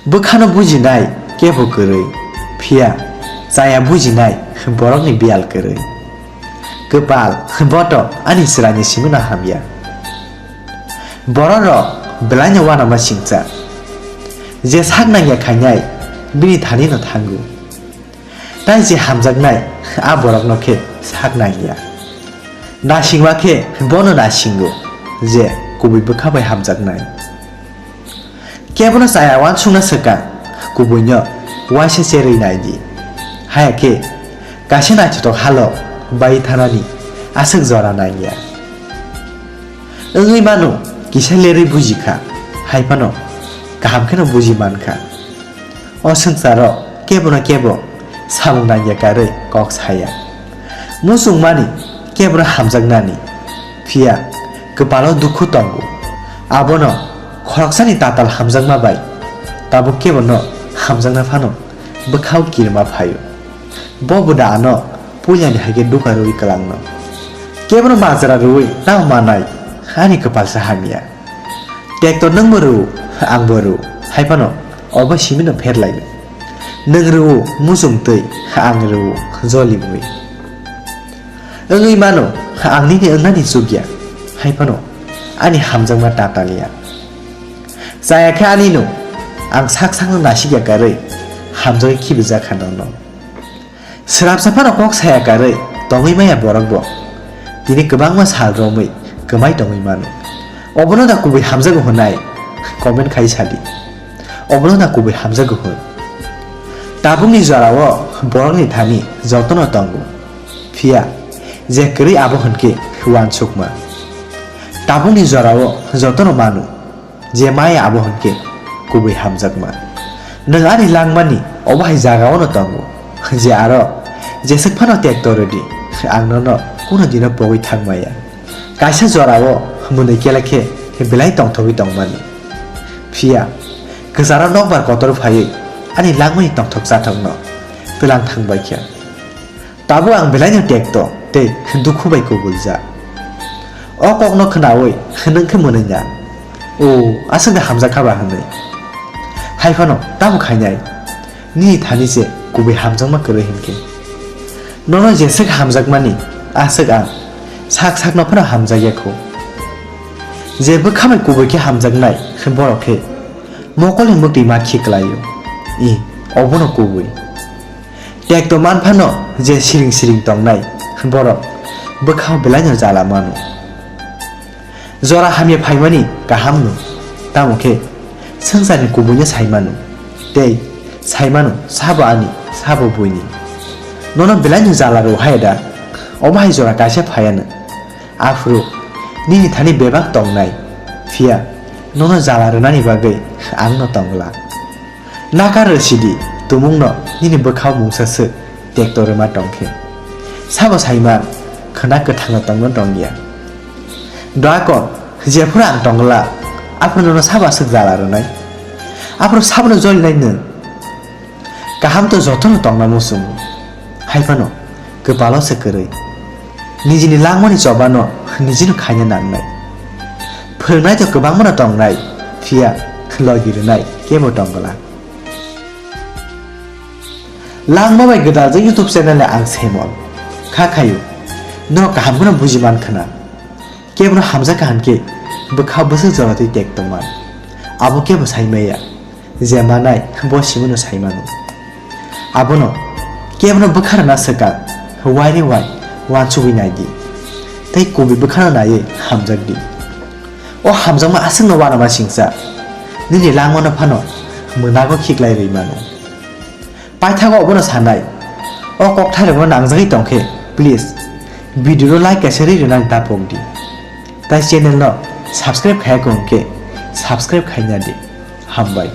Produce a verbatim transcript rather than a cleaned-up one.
Bwkhano bujinai kebo kwrwi, phiya chaya bujinai borokni biyal kwrwi. Kwpal, boto ani chwraini simi no hamya. Borok rok belai no uanama singcha. Je sak nangya khainai, bini thani no thango. Tai je hamjaknai, a borok no khe sak nangya. Nasingma khe bono nasingo, je kubui bwkha bai hamjaknai. Kebono chaya uansukna swkang, kubuino uaisa cherwi naidi. Haya khe kaisa naithothok halo bai thanani aswk jora nangya. Wngwi mano kisa lerwi bujikha, hai phano kaham kheno buji mankha. O swngcharo kebono kebo samung nangya karwi kok saya. Muchungmani kebono hamjaknani, phiya kwpalo dukhu tongo. Abono khoroksani tatal hamjakma bai tabuk kebono hamjakna phano bwkhao kirima phaio. Bo buda ano puilani hai khe dukha rwui kwlangno. Kebono majra rwui tamo manai ani kwpalsa hamya. Tekto nwngbo rw, angbo rw, hai phano obo simino pherlaino. Nwng rw muchung twi, ang rw joli bwi. Wngwi mano, ang nini wngnani chukya, hai phano ani hamjakma tatal ya. Chaya khe ani no, ang sak sakno nasikya karwi hamjagwi khibijak kha nono. Srapsa phano kok saya karwi tongwi maya borok bo. Tini kwbangma sal romwi kwmai tongwi mano. Obono da kubui hamjago hwnwi comment khai sadi. Obono da kubui hamjago hwn. Tabukni jorao borokni thani jotono tongo. Phiya je kwrwi abo hwnkhe uansukma. Tabukni jorao jotono mano. Je maya abo hwnkhe kubui hamjakma. Nwng ani langmani obo hai jagao no tongo, je aro jeswk phano tekto rwdi, ang nono kuno dino pogwi thangmaya. Kaisa jorao mwnwi kela khe belai tongthogwi tongmani. Phiya kwcharo nokbar kotor phaiwi ani langmani tongthok chathokno twlang thangbaikha. Tabuk ang belaino tekto tei dukhu bai kubuljak. O kokno khnaui nwng khe mwnwi na, "O, aswk da hamjak kha ba," hwnwi. Hai phano tamo khainai, nini thani se kubui hamjakma kwrwi hinkhe. Nono jeswk hamjakmani, aswk ang sak sakno phano hamjakya kho. Je bwkha bai kubui khe hamjaknai, borok khe mokolni mwktwi ma khiklaio. I, obono kubui. Tekto man phano je siring siring tongnai borok bwkhao belaino jala mano. Jora hamya phaimani kaham no, tamo khe swngcharni kubuino sai mano, tei sai mano sabo ani, sabo buini. Nono belaino jala rw hai da, omo hai jora kaisa phaiya no. Aphuru nini thani bebak tongnai, phiya nono jala rwnani bagwi ang no tong glak. Nakar rw sidi, tumungno nini bwkhao mungsa swk tekto rwma tong khe. Sabo sai man, khwna kwthangno tongno tong ya. Dwakon, jephuru ang tong glak, aphuru nono sabo aswk jala rwnai? Aphuru sabono jolinai nwng? Kaham to jotono tongna muchungo. Hai phano kwpalo se kwrwi. Nijini langmani chobano nijino khaina nangnai. Phwrwngnai to kwbangmano tongnai, phiya logi rwnai kebo tong glak. Langma bai gwdaljak YouTube channel ni ang Semol. Kha khayu. No kaham kheno buji man khna. Kebono hamjak kha hinkhe bwkha bwswk jora twi tek tongma. Abo kebo sai maya. Je manai bo simino sai mano. Abono kebono bwkha rwna swkang, waire wai uansugwi nai di. Tei kubui bwkhano naiwi hamjak di. O hamjakma aswkno uanama singcha. Nini langmano phano mwnago khiklai rwi mano. Paithago obono sanai. O kokthairokno nangjagwi tongkhe, please, video no like kaisa ri rwnani ta pok di. Tai channel no subscribe khaya khe hwnkhe subscribe khaina di. Hambai.